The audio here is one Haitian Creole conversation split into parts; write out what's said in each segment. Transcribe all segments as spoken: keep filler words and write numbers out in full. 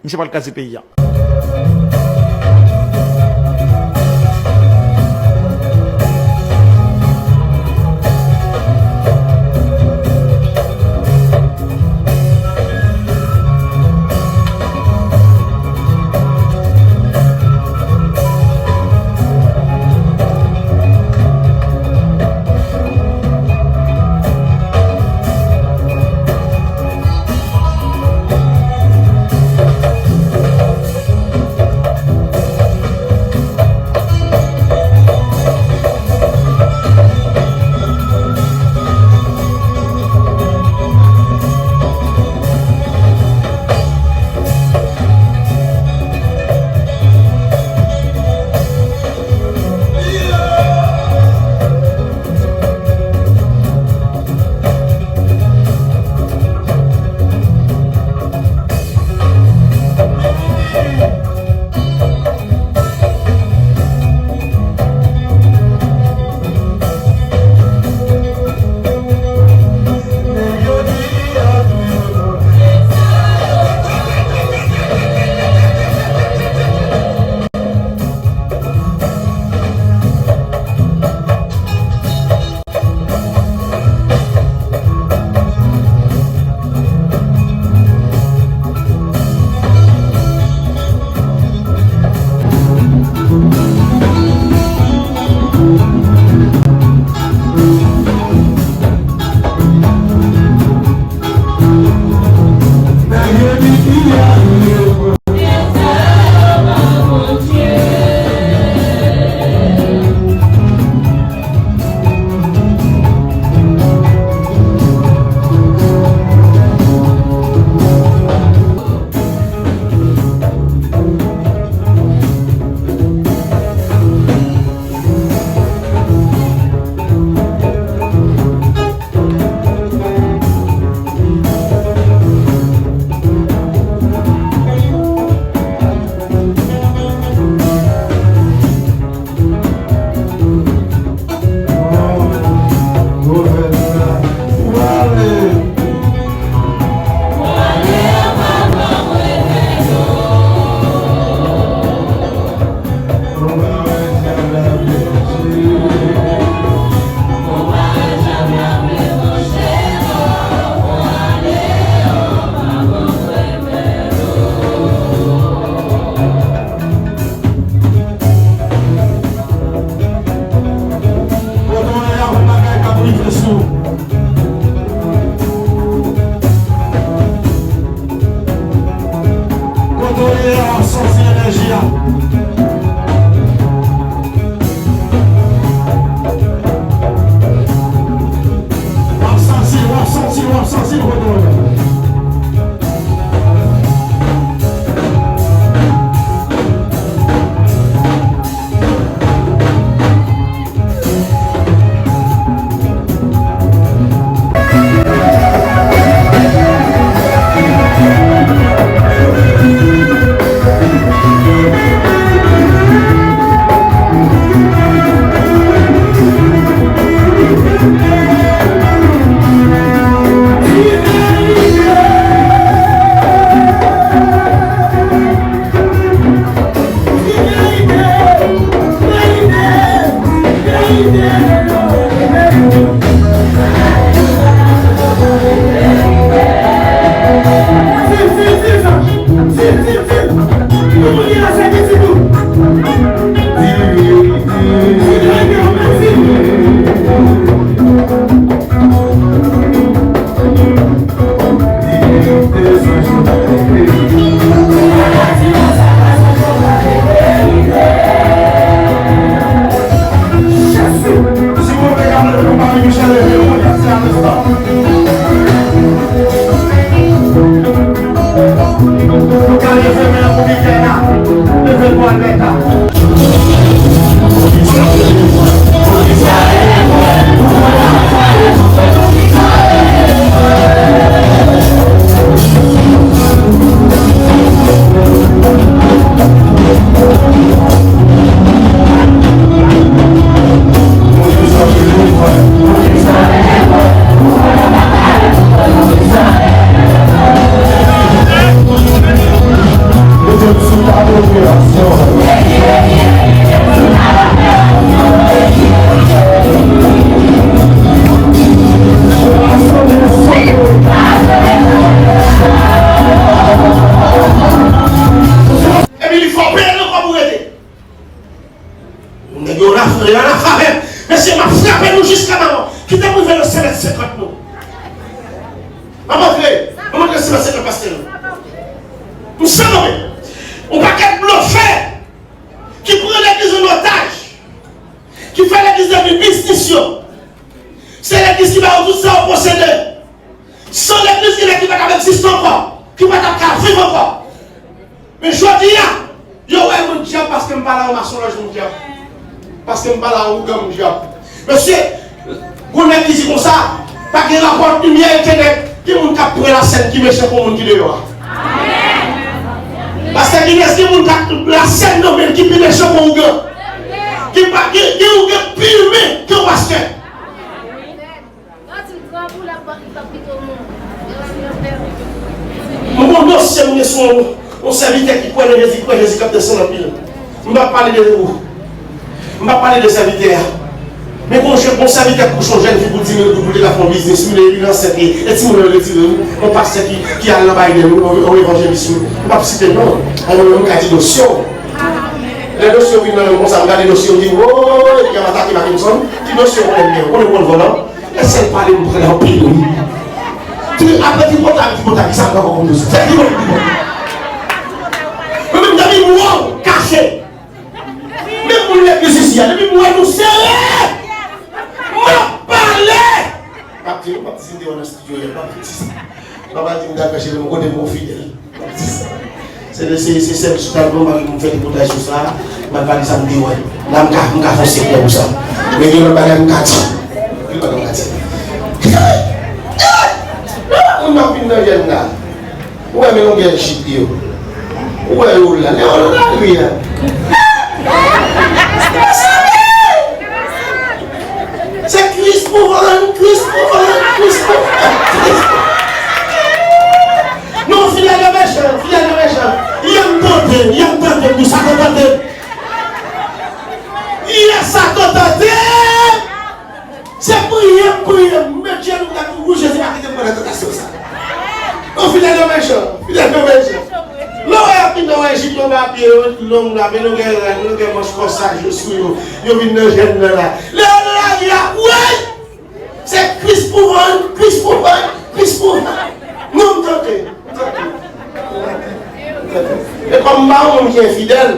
Misye pral kraze peyi a. Kote w ye a, gon bagay k ap rive sou ou. Kote w ye a, w ap santi enèji a. W ap santi, w ap santi, w ap santi kote w ye a. San kanpe. Yon pakèt blofè ki pran legliz an otaj, ki fè legliz devni biznis yo. Se legliz ki ba yo tout sa yo posede. San legliz, gen nèg ki pa t ap egziste ankò, ki pa t ap ka viv ankò. Men jodi a, yo wè mwen dyab paske m pa la, yon masonlòj mwen dyab. Paske m pa la, yon ougan mwen dyab. Mesye, gon nèg ki di konsa, pa gen rapò limyè e tenèb, gen moun k ap pran lasèn ki mechan kon moun ki deyò a. Pastè Gines, gen moun k ap lasèn nan men l ki pi mechan kon ougan. Gen pa, gen, gen ougan pi imen ke yon pastè. M gon dosye m gen sou yon, yon sèvitè ki kwè nan Jezi, ki kwè Jezi k ap desann anpil. M p ap pale de ou. M p ap pale de sèvitè a. Men gon jèn, gon sèvitè k kouche yon jèn fi pou di mil goud pou li ka fè yon biznis, wi, li ansent, e, e timoun yo retire, wi. Yon pastè ki, ki al nan Biden, wi, yon, yon evanjelis, wi. M p ap site non. Alò, m ka di dosye w. Lè dosye w vin nan men m konsa, m gade dosye w, m di, woy, y ap atake Mackenson. Ki dosye w konnen m gen? Ou konnen m konn vòlò? E sèl pale m pran anpil, wi. Ti, apre tripotay, tripotay, kisa m pran kòm dosye? Se tripotay, tripotay. Mwen menm, depi m wè w, kache. Menm moun legliz isi a, depi m wè nou sere, m ap pale. M ap di, m ap di, m te wè nan estidyo yè, m ap di sa. Papa di m t al fè cheve m kote m gon fidèl. M ap di sa. Se, se, se sèl sou tab mwen, mwen, m fè tripotay sou sa, m al pale sa m te wè. La, m ka, m ka fè yon sekrè pou sa. Men gen lòt bagay m ka di. Anpil bagay m ka di. Moun nan vin nan jèn la. Ou wè men longè jip yo. Ou wè yo la. Lè yo nan lari a. Se Kris pou vann, Kris pou vann, Kris pou vann, Kris pou vann. Non, fidèl yo mechan, fidèl yo mechan. Yè m tante, yè m tante, pou sa te tante. Yè sa te tante. Se priye m priye, m met jenou m gade, wi, Jezi pa kite m pran nan tantasyon sa. Non, fidèl yo mechan, fidèl yo mechan. Lè w wè y ap vin nan Ejip, yo ba pye yo long la, men longè rad, longè manch kòsaj yo sou yo, yo vin nan jèn nan la. Lè yo nan lari a, woy! Se Kris pou vann, Kris pou vann, Kris pou vann. Non, m tante, m tante. E kòm m pa yon moun ki enfidèl,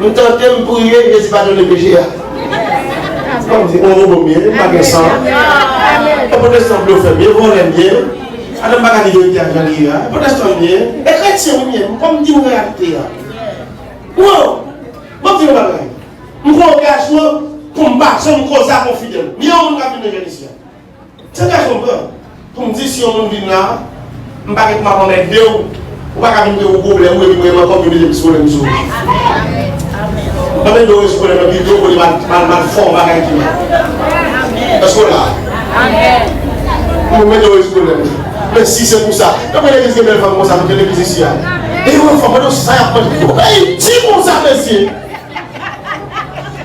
m tante, m priye, Jezi padone peche a. Kòm di, on wobo m ye, m pa gen san. E pwotestan blofè m ye, vòlè m ye. Adan m pa ka di verite a jan li ye a. E pwotestan m ye, e kretyen wi m ye, kòm m di m reyalite a. Wow! Bon, m di yon bagay. M pran angajman pou m pa janm koze ak yon fidèl. Ni yon moun k ap vin nan jèn isi a. Se angajman m pran. Pou m di si yon moun vin la, m pa gen pou m ap anmède w. Ou pa ka vin gen yon pwoblèm, ou epi mwen menm ankò, pou mete plis pwoblèm sou ou. M anmède w rezoud pwoblèm nan pito, pou li mal, mal, mal fè yon bagay ki mal. Èske w la? M anmède w rezoud pwoblèm nan. Men si se pou sa, nan legliz gen bèl fanm konsa, nou gen legliz isi a. E yon fanm, mande w sa y ap manje. Ou peye di konsa, mesye.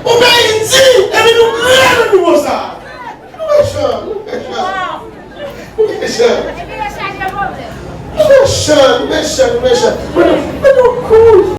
Ou peye di, epi nou gran nan nivo sa. Nou mechan, nou mechan. Nou mechan. Nou mechan, nou mechan, nou mechan. Mwen,